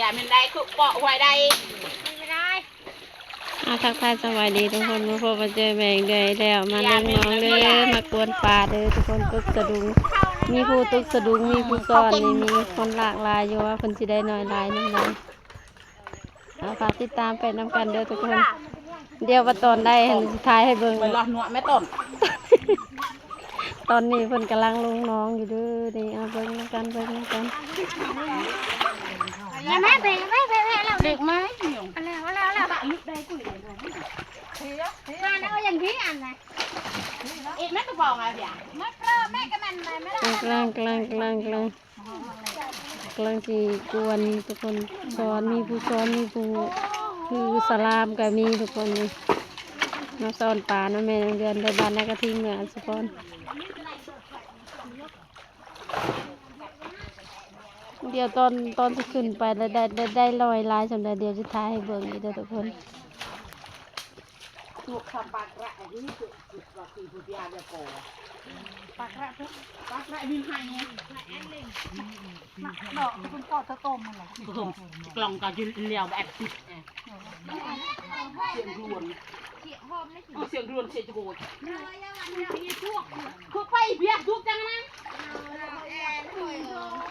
ຢ່າແມ່ນໄດ້ ຄືເກາະຫ້ວຍໄດ້ ອາ ທັກທາຍສະບາຍດີທຸກຄົນ ມາພົບມາເຈີແມ່ເດືອຍແລ້ວ ມາເບິ່ງນ້ອງເດີ ມາກວນປາເດີທຸກຄົນ. ຕຶກສະດຸງ ມີຜູ້ຕຶກສະດຸງ ມີຜູ້ຊ້ອນ ນີ້ມີຄົນຫຼາກຫຼາຍຢູ່ ວ່າເພິ່ນຊິໄດ້ໜ້ອຍຫຼາຍນຳໃດ. ເອົາ ຝາກຕິດຕາມໄປນຳກັນເດີທຸກຄົນ. ດຽວວ່າຕອນໃດຫັ້ນຊິຖ່າຍໃຫ້ເບິ່ງ ໄປລອດໜວດແມ່ຕົ້ນ. ຕອນນີ້ເພິ່ນກຳລັງລົງໜອງຢູ່ເດີ ນີ້ ເອົາເບິ່ງນຳກັນ ເບິ່ງນຳກັນ. ເອົາແມ່ໄປ ໄປ ໄປ ໄປແລ້ວ ເດັກມາ ເອົາແລ້ວ ເອົາແລ້ວ ເອົາແລ້ວ ເອົາຢ່າງນີ້ອັນນະ ເອະ ແມ່ກະບອງອະ ມາເປີແມ່ກະແມ່ນ ແມ່ ກຳລັງ ກຳລັງ ກຳລັງ ກຳລັງ ກຳລັງຊິກວນທຸກຄົນ ສອນ ມີຜູ້ສອນ ມີຜູ້ ຄືສະຫຼາມກະມີທຸກຄົນນີ້ ມາສອນປານຳແມ່ນາງເດືອນ ໄດ້ບ້ານນາກະທິງ ເມືອງອັດສະພອນ. ດຽວຕອນ ຕອນຊິຂຶ້ນໄປແລ້ວໄດ້ ໄດ້ ໄດ້ລອຍຫຼາຍສ່ຳໃດ ດຽວຊິຖ່າຍໃຫ້ເບິ່ງອີກເດີທຸກຄົນ. ປາກະ ປາກະ ປາກະວິນໄຮ ດອກເພິ່ນປອດຕະຕົ້ມຫັ້ນແຫຼະ ກະຕົ້ມ ກະລ່ອງກະຢູ່ແລ້ວແບບ ສຽງລວນ ສຽງລວນ ສຽງໂຈດ ຄືໄປບຽກທຸກຈັ່ງນັ້ນ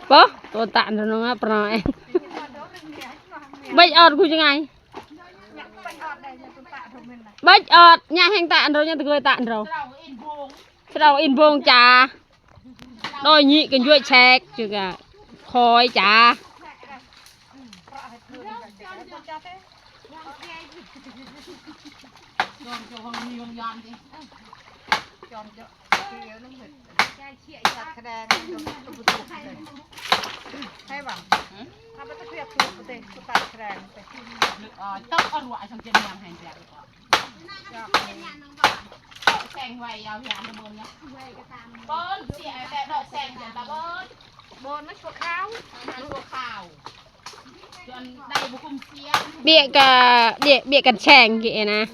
ໂປ ໂຕຕະນະນ້ອງອະປະນ້ອຍ ໄປອອດກູຈັ່ງໄງ Bớt ọt, nhá heng ta ăn rau, nhá tơ gơi ta ăn rau. Srau in bông chả. Đôi nhị cái nhuệ chẹc, chứ cả khói chả. Bia ka, bia, bia kan cheng ki na.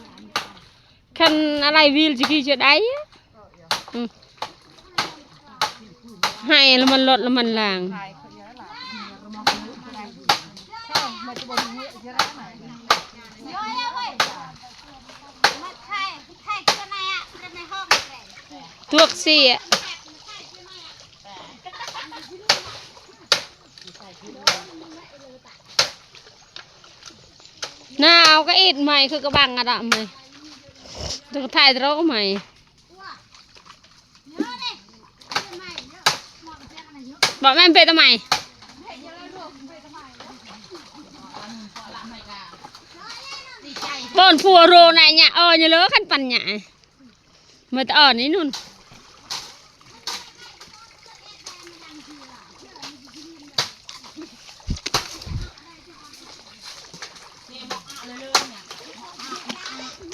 Kan alai wil jiki jadai. Hmm. Hai laman lot laman lang. Tuak si. Na, au ka it mai, kơ ka bang ada mai. Tơ ka thai tơ mai. Bă mem pe tơ mai. Bon pua ro na nya, o nya lơ kan pan nya. Mơ tơ o ni nun.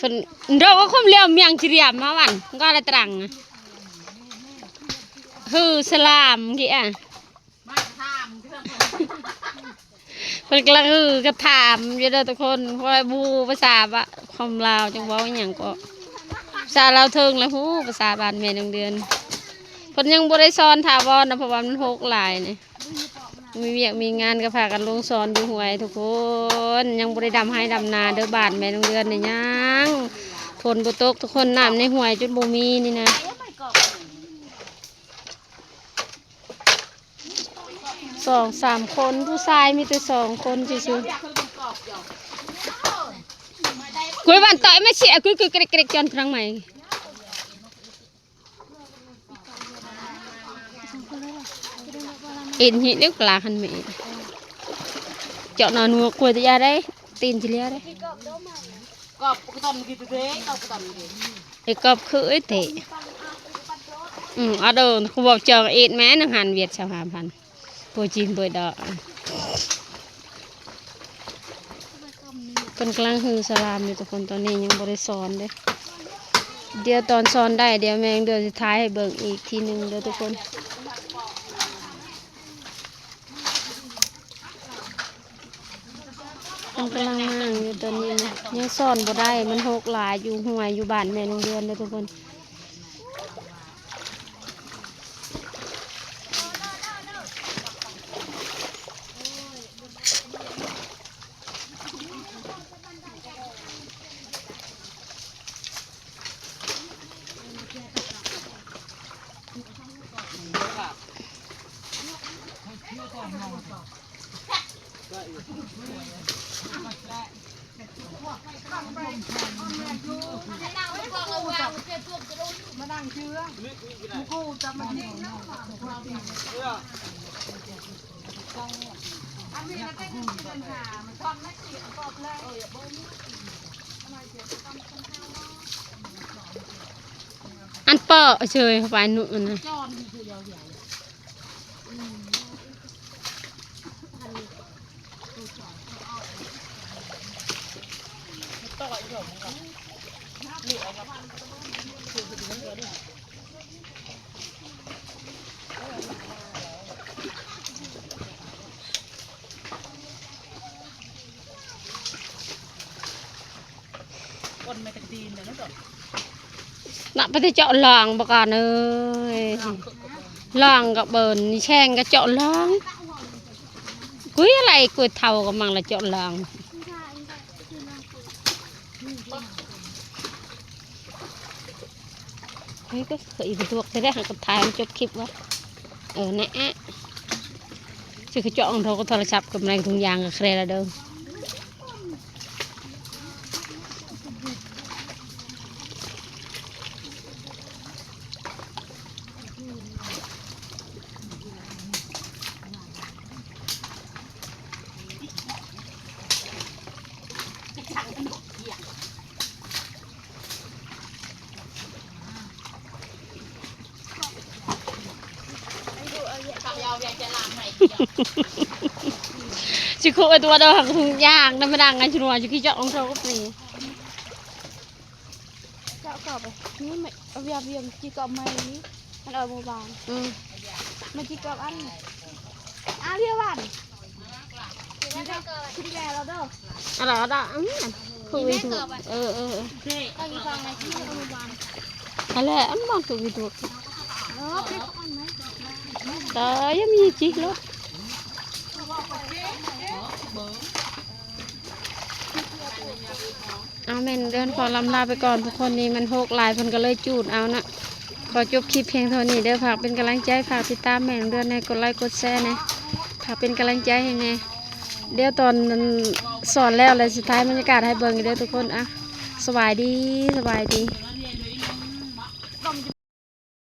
Ken, ndo ko khum liao miang chiriam ma wan, ko la trang. Hư salam ki a. ເພິ່ນກຳລັງ ເອີ ກະຖາມຢູ່ເດີທຸກຄົນ ຂ້ອຍບໍ່ຮູ້ພາສາບະ ຄວາມລາວ ຈັ່ງເວົ້າອີ່ຫຍັງເກາະ ພາສາລາວເທິງລະຮູ້ ພາສາບ້ານແມ່ນ້ອງເດືອນ ເພິ່ນຍັງບໍ່ໄດ້ສອນຖາວອນນະ ເພາະວ່າມັນຮົກຫຼາຍນີ້ ມີວຽກມີງານກະພາກັນລົງສອນຢູ່ຫ້ວຍທຸກຄົນ ຍັງບໍ່ໄດ້ດຳໄຮ່ດຳນາເດີ ບ້ານແມ່ນ້ອງເດືອນນີ້ຍັງ ຝົນບໍ່ຕົກທຸກຄົນ ນ້ຳໃນຫ້ວຍຈົນບໍ່ມີນີ້ນະ. ສອງສາມຄົນ ຜູ້ຊາຍມີແຕ່ສອງຄົນຊື່ໆ Cuối bàn tỏi mà chị à, cứ cứ cái cái chọn khăn mày. Ên hị nước là khăn mày. Chọn nó nua cuối thì ra đấy, tin chỉ lia đấy. ກອບກະຕົນກີເດ້ ກອບກະຕົນກີເດ້ ໄອ້ກອບຄືໄອ້ເຕະ ອືມ ອາເດີ ຄູບອກເຈົ້າເອດແມ່ນາງຫັນວຽດຊາວຫ້າພັນ ໂປຈີນເບີດອກ ເພິ່ນກຳລັງຮືສະລາມຢູ່ທຸກຄົນ ຕອນນີ້ຍັງບໍ່ໄດ້ສອນເດ້ ດຽວຕອນສອນໄດ້ ດຽວແມ່ນ້ອງເດືອນຊິຖ່າຍໃຫ້ເບິ່ງອີກທີໜຶ່ງເດີທຸກຄົນ. ເພິ່ນກຳລັງມ້າງຢູ່ຕອນນີ້ນະ ຍັງສອນບໍ່ໄດ້ ມັນຮົກຫຼາຍ ຢູ່ຫ້ວຍ ຢູ່ບ້ານແມ່ນ້ອງເດືອນເດີທຸກຄົນ. ອັນເປາະເຊີຍເຂົ້າໄປນຸນນະ. ນະ ໄປແຕ່ເຈາະລ່ອງບໍ່ກ່ອນເອີຍ ລ່ອງກໍເບິ່ນ ນີ້ແຊ່ງກໍເຈາະລ່ອງ ກຸ້ຍອະໄລ ກຸ້ຍເຖົ້າກໍມັງລະເຈາະລ່ອງ. ເຮີ້ຍ ກໍເຄີຍໄປທວກແທ້ໆ ເຮົາກໍຖ່າຍໃຫ້ມັນຈົບຄລິບວ່າ ເອີ ນະອະ ຊິຄືເຈາະຂອງໂທ ໂທລະສັບກັບໃນຖົງຢາງກໍແຄລະເດີ. ຊິຄຸເອັດວ່າດອກຫາກທຸງຢາງນຳມາດັງໄງ ຊິວ່າຊິຄິເຈາະຂອງໂທກໍມີ. ເຈາະເຂົ້າໄປ ນີ້ແມ່ ອາວຽມ ຈີກອບໃໝ່ນີ້ ມັນເອົາມື້ວານ ອືມ ມາຈີກອບອັນ ອາວຽມວານ ກິນແລ້ວເດີ ອາລະ ອາລະ ອືມ ຄຸຍ ເອີ ເອີ ເອີ ອັນແຫຼະ ອັນມັນຄືວິດູ ເອີ ຕາຍ ມີຈິໂລດ. ອາ ແມ່ນເດືອນຂໍລຳລາໄປກ່ອນ ຜູ້ຄົນນີ້ມັນໂຮກຫຼາຍ ເພິ່ນກໍເລີຍຈູດເອົານະ. ຂໍຈົບຄລິບພຽງເທົ່ານີ້ເດີ ຝາກເປັນກຳລັງໃຈ ຝາກຕິດຕາມແມ່ນເດືອນແດ່ ກົດໄລກົດແຊແດ່ ຝາກເປັນກຳລັງໃຈໃຫ້ແດ່. ດຽວຕອນສອນແລ້ວ ແລະ ຊິຖ່າຍບັນຍາກາດໃຫ້ເບິ່ງເດີທຸກຄົນ. ອາ ສະບາຍດີ ສະບາຍດີ.